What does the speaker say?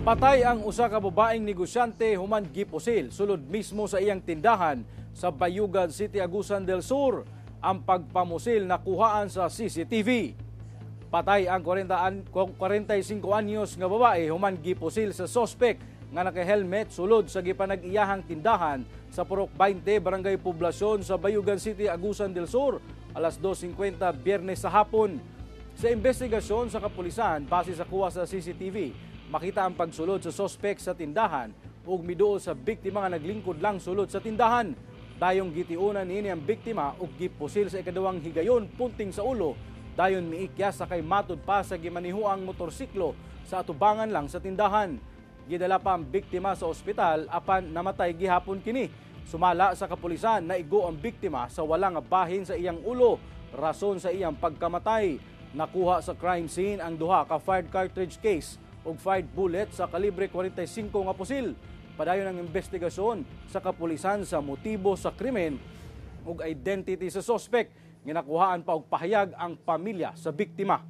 Patay ang usa ka babaeng negosyante human gipusil sulod mismo sa iyang tindahan sa Bayugan City, Agusan del Sur. Ang pagpamusil nakuhaan sa CCTV. Patay ang 45 anyos nga babae human gipusil sa sospek nga naka-helmet sulod sa gipanag-iyahang tindahan sa Purok 20, Barangay Poblasyon sa Bayugan City, Agusan del Sur, alas 2:50 Biyernes sa hapon. Sa investigasyon sa kapulisan, base sa kuha sa CCTV, makita ang pagsulod sa sospek sa tindahan ug miduol sa biktima nga naglingkod lang sulod sa tindahan. Dayong gitiunan niini ang biktima ug gipusil sa ikaduhang higayon punting sa ulo. Dayon miikyas sakay matud pa sa gimanihuang motorsiklo sa atubangan lang sa tindahan. Gidala pa ang biktima sa ospital apan namatay gihapon kini. Sumala sa kapulisan, naigo ang biktima sa wala nga bahin sa iyang ulo, rason sa iyang pagkamatay. Nakuha sa crime scene ang duha ka fired cartridge case ug fired bullet sa kalibre 45 nga pusil. Padayon ang investigasyon sa kapulisan sa motibo sa krimen ug identity sa sospek. Ginakuhaan pa og pahayag ang pamilya sa biktima.